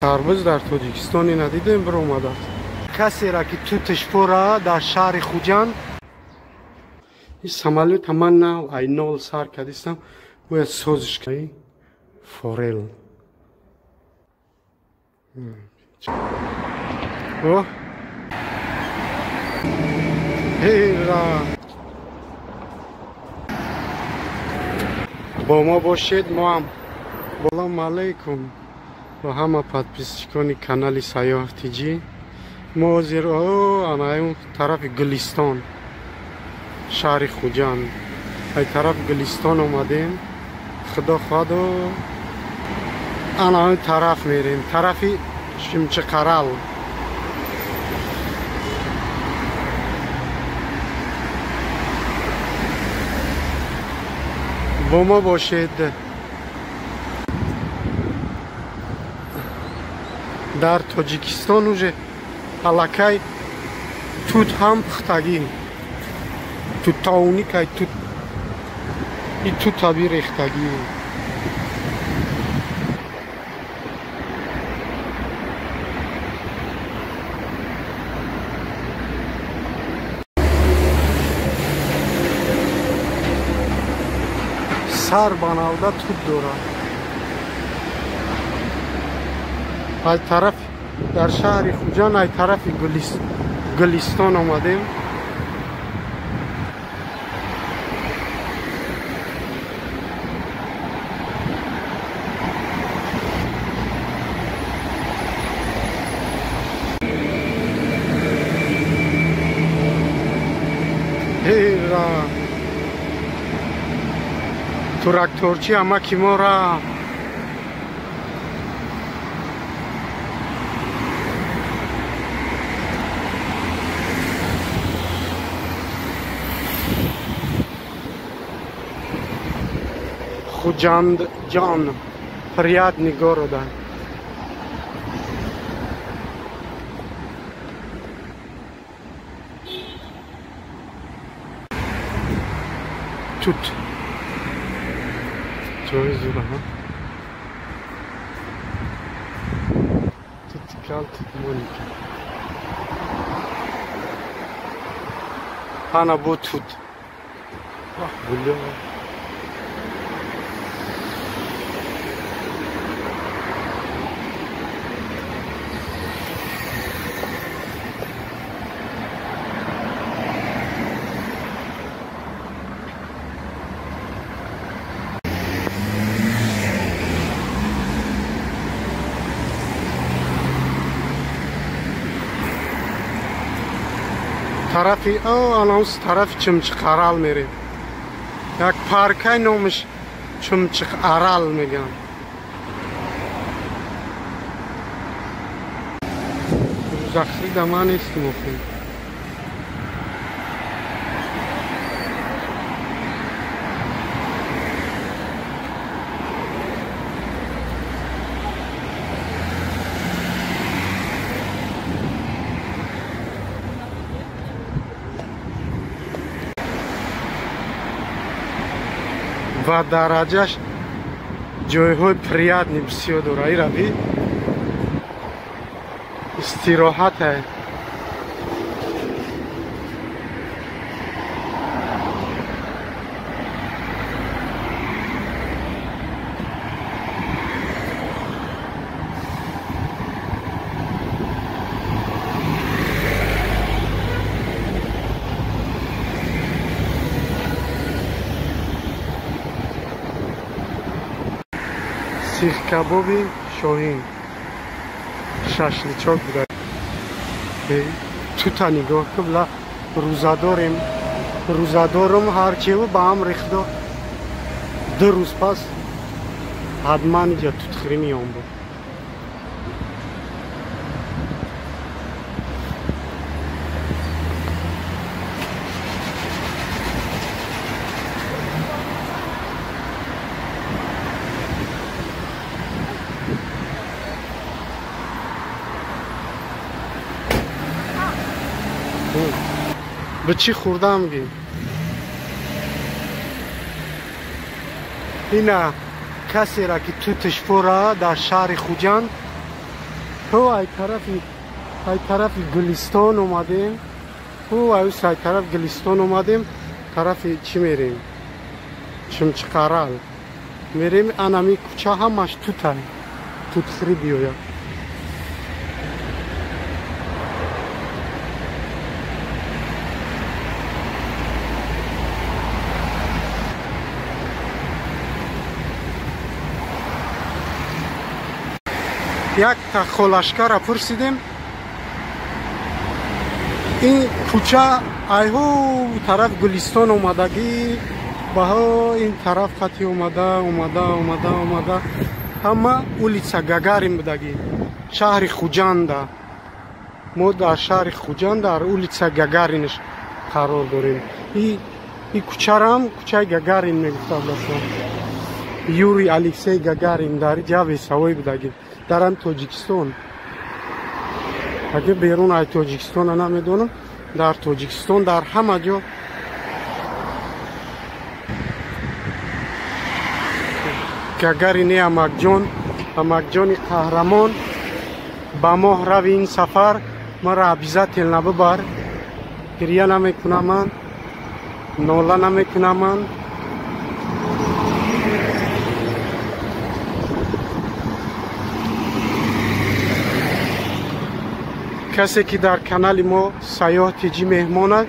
Тарбуз дар Тоҷикистоне надидем биромадааст. Касеро ки туташ пора дар шаҳри Хуҷанд. Ин самолёта ман нав ай нол сар кардистам, бояд созиш кунӣ. Форел. О! Ҳера! Бо мо бошед, мо ҳам. Салому алайкум ба ҳама подписчикони канали Сайёҳ ТЖ. Мо ҳозир анаюн тарафи Гулистон, шаҳри Хуҷанд. Ай тарафи Гулистон омадем. Худо хоҳад анаюн тараф мерем, тарафи Шимчиқарал. Бо мо бошед. Дар Тоҷикистон уже аллакай тут ҳам пухтагӣ, туттауникай тут и тутаби рехтагӣ. Сар ба навда тут дорад. Ай тараф дар шаҳри Хуҷанд, ай тарафи Гулистон омадем. Ҳера! Тракторчи амаки мо рафт. Худжанд ҷон, приятный города. Тут ҷои зура, тут калт Моника. Ана бо тут. Гуля. Тарафи анонс тарафи Чимчиқарал мерем. Як паркай номаш Чимчиқарал мегӯянд. Рӯзахрида ман нестим охир. Ва дараҷаш ҷойҳои приятни бисёр дора. Ира би истироҳате. Сихкабоби Шоҳин, шашличок буда. Тута нигоҳ кубла. Рӯзадорем, рӯзадорум ҳарчеву ба ҳам рехто. 2 рӯз пас ҳатман иҷа тутхӯрӣ меом буд. Ба чӣ хӯрдам ги? Ина касеро ки туташ пора дар шаҳри Хуҷанд. Ҳо ай тарафи Гулистон омадем. Ҳо ай тараф Гулистон омадем. Тарафи чӣ мерем? Чимчиқарал. Мерем анами кӯча ҳамаш тутай. Тутхӯрӣ биёяд. Якта холашкара пурсидем. Ин кӯча айҳо тараф Гулистон омадагӣ, баҳо ин тараф хати омада, омада, омада, омада. Ҳама улица Гагарин будагӣ. Шаҳри Хуҷанда. Мо дар шаҳри Хуҷанд дар улица Гагаринш қарор дорем. И кӯчарам кӯчаи Гагарин мегуфтанд аслан. Юрий Алексей Гагарин дар ҷави савой будагӣ. Дар ҳам Тоҷикистон. Агар берун ай Тоҷикистона намедонам, дар Тоҷикистон дар ҳама ҷо Гагарини Амакҷон, Амакҷони қаҳрамон, ба моҳ рави ин сафар маро обязательно бибар. Гиря намекунам ман, нола намекунам ман. Касе ки дар канали мо Сайёҳ ТЖ меҳмон аст,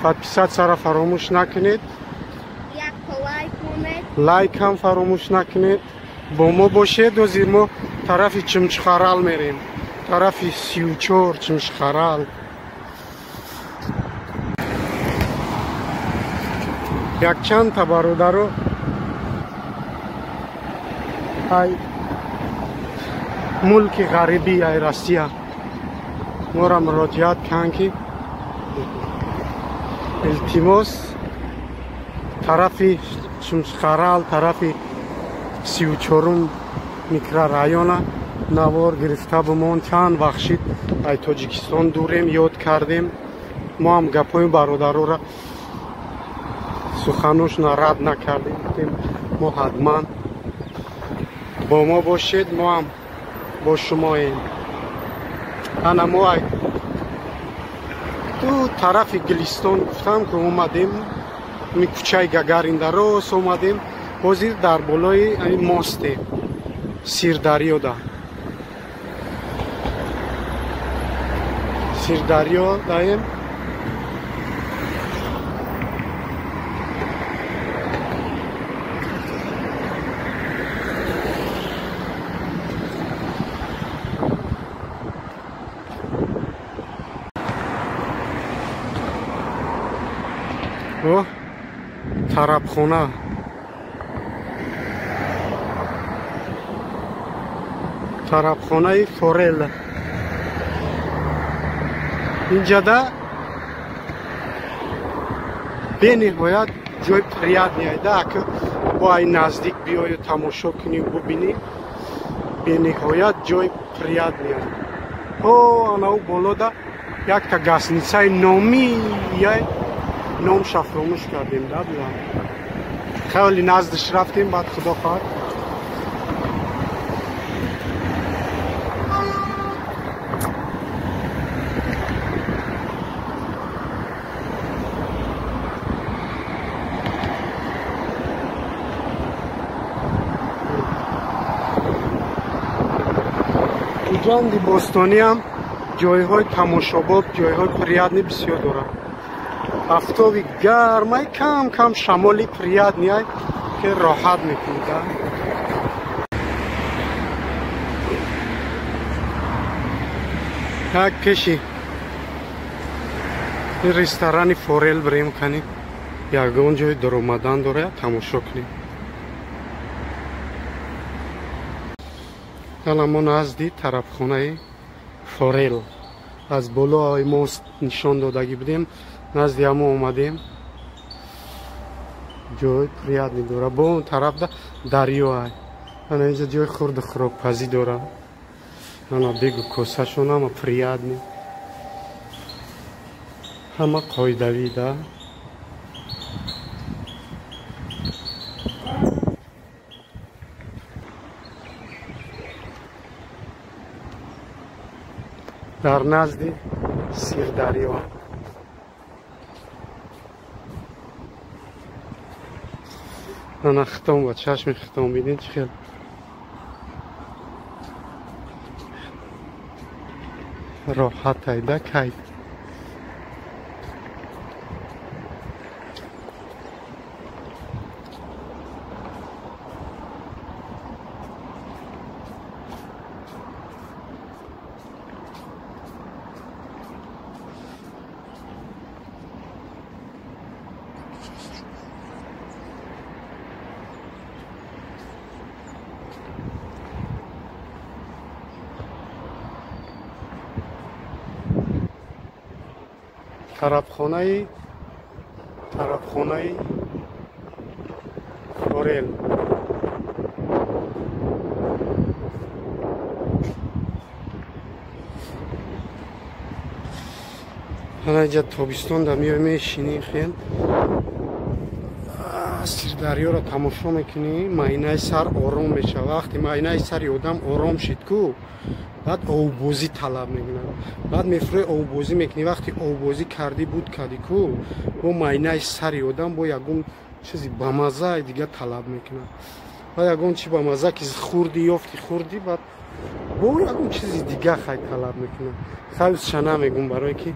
подписатсияро фаромӯш накунед, лайк ҳам фаромӯш накунед, бо мо бошед. Ҳозир мо тарафи Чимчиқарал мерем, тарафи 34 Чимчиқарал. Якчанд та бародаро ай мулки ғарибӣ, ай Россия моро муроҷиат канд, ки илтимос тарафи Чимчиқарал, тарафи 34 микрорайона навор гирифта бимон. Чанд вақт шид ай Тоҷикистон дурем, ёд кардем. Мо ҳам гапҳои бародароро суханошона рад накардем. Гуфтем мо ҳатман бо мо бошед, мо ҳам бо шумоем. Ана мо ай ту тарафи Гулистон гуфтам ки омадем, ми кӯчаи Гагарин дар рост омадем. Ҳозир дар болои мосте Сирдарёда. Сирдарё даем. О, тарабхона. Тарабхонаи Форел. Инҷада бениҳоят ҷои приятный айда, ака бо ай наздик биёю тамошо кунӣ, бубинӣ. Бениҳоят ҷои приятный. О, анау болода якта гасницаи номияй, номша фаромӯш кардем, да била. Хеле наздиш рафтем, баъд худо хоҳад. Хуҷанди Бостониам ҷойҳои тамошобоб, ҷойҳои приятный бисёр дорад. Афтоби гармай, кам кам шамоли приятный, ки роҳат мекунад. Так пеши ресторани Форел бирем, кани ягон ҷои даромадан дорад, тамошо кунем. Ана мо назди тарабхонаи Форел аз болои мост нишон додагӣ будем, назди ҳамо омадем. Ҷои приятный дора. Бо он тарафда дарё ай. Ана инҷа ҷои хурду хӯрокпазӣ дора. Ана бегу косашон ҳама приятный, ҳама қоидавӣ да. Дар назди Сирдарё. Ана хитом ба чашми хитом бидин чӣ хел роҳат айда кайф. Тарабхонаи Форел. Ана инҷа тобистон да меои мешинӣ, хел Сирдарёро тамошо мекунӣ, майнаи сар ором мешавад. Вақте майнаи сари одам ором шид ку, баъд оббозӣ талаб мекунад. Баъд мефурӯи оббозӣ мекунӣ. Вақте оббозӣ кардӣ, буд кардӣ ку, бо майнаи сари одам бо ягон чизи бамаззаи дига талаб мекунад. Баъд ягон чи бамазза ки хӯрдӣ, ёфти, хӯрдӣ, баъд бо ягон чизи дига хай талаб мекунад. Хайсша намегум, барое ки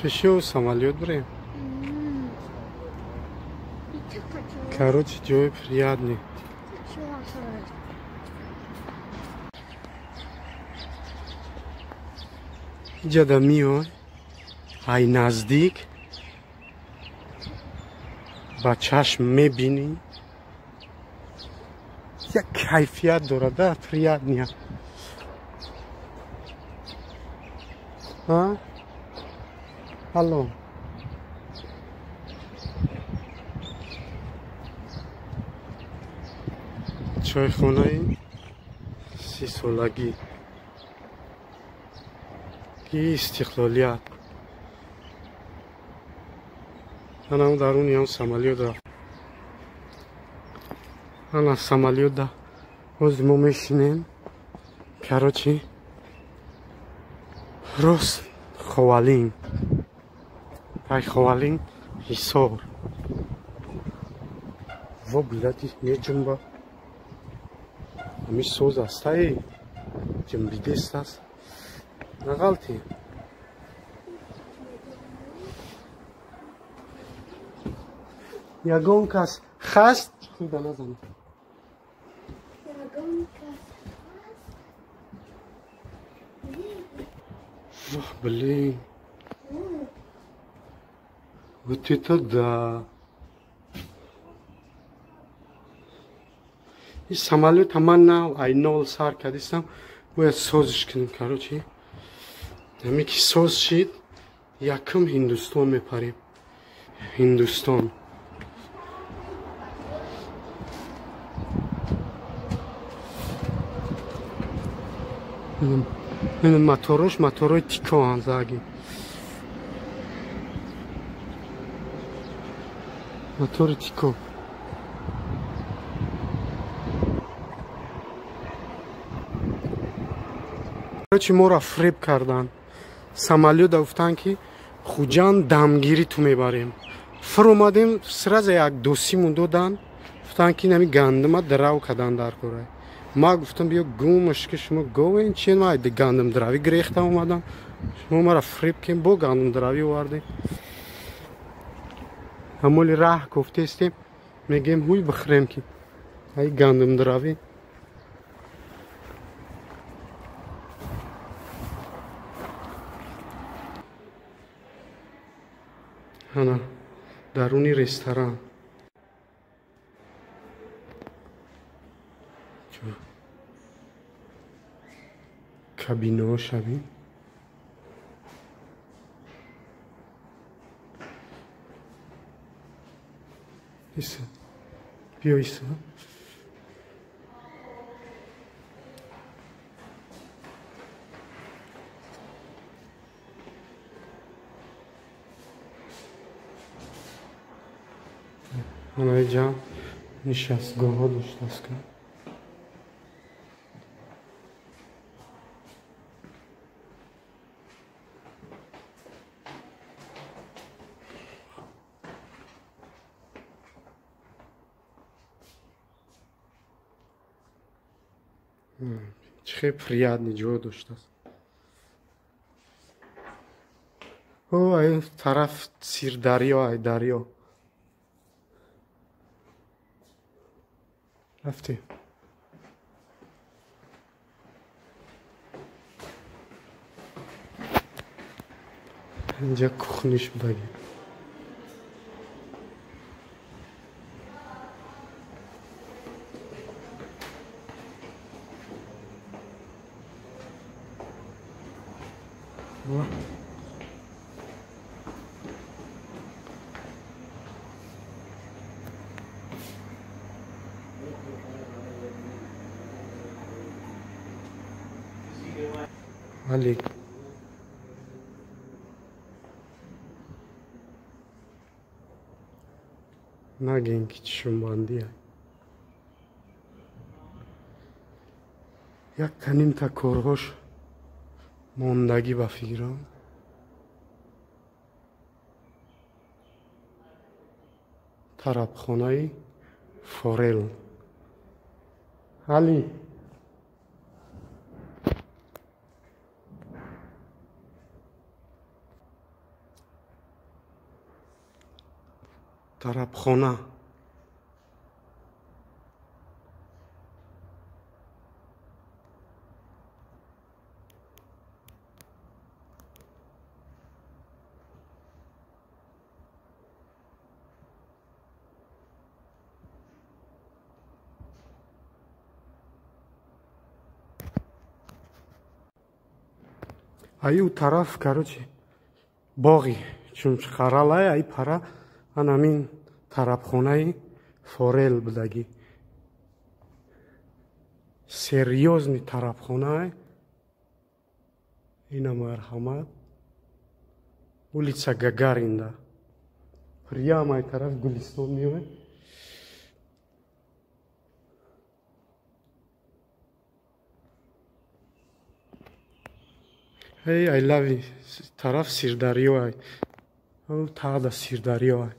Фишо самолет брем. Короче, ҷой приятный. Иҷада миёй, ай наздик ба чашм мебинӣ, як кайфият дорад, да, приятния. А? Алло. Чойхонаи 30-солагӣ ки истиқлолият. Ана даруни ҳам самолёт рафт. Ана самолёт да ҳозир мо мешинем. Короче, рост Ховалин. Ай Ховалин Ҳисор. Во блядь, меҷунба. Ами соз астаи ҷунбидест аст. Нағалти. Ягон кас хаст? Худа назан. Ягон кас хаст? Ох, блин. Вот это да. И самолет ман нав ай нол сар кардистам, бояд созиш кунем, короче. Ҳаме ки соз шид, якум Ҳиндустон мепарем. Ҳиндустон. Ин моторош моторои тикоанд заги. Мотори тико. Короче, моро фреб карданд. Самолёта гуфтанд, ки Хуҷанд дамгирӣ ту мебарем. Фуромадем, сразу як досимон доданд. Гуфтанд, ки нами гандума драв кадан дар кора. Ма гуфтам, биё гумаш, ки шумо говен чен, ма гандум дравӣ гирехта омадам. Шумо мара фреб кем, бо гандум дравӣ овардем. Ҳамоли раҳ гуфтестем, мегем ҳуй бихӯрем, ки ай гандум дравӣ. Ана даруни ресторан. Кабинаҳо шавем. Иса. Биё, Иса. Ана иҷа нишастгоҳҳо доштааст. Чӣ хел приятный ҷо доштааст. О, ай тараф Сирдарё, ай дарё. Рафтем. Инҷа кухни шудагӣ. Вале нагем, ки чишумбандия. Як танимта корҳош мондагӣ ба фикрам. Тарабхонаи Форел. Али, тарабхона. Аю тараф, короче, боғи Чумчқаралай, ай пара анамин тарабхонаи Форел будагӣ. Серьёзный тарабхона. Ина марҳамат. Улица Гагаринда. Прямо ай тараф Гулистон меояд. Эй, I love you. Тараф Сирдарё ай. Тағда Сирдарё ай.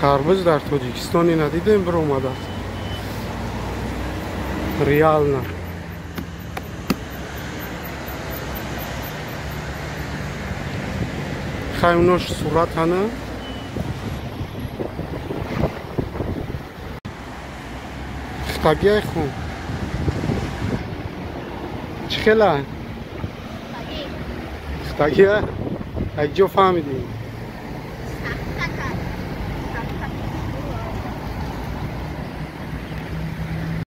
Харбуз дар Тоҷикистоне надидем, биромадааст. Реально. Хай, унош суратана. Хтагиай хун. Чӣ хела? Хтагия? Ай ҷо фаҳмидӣ?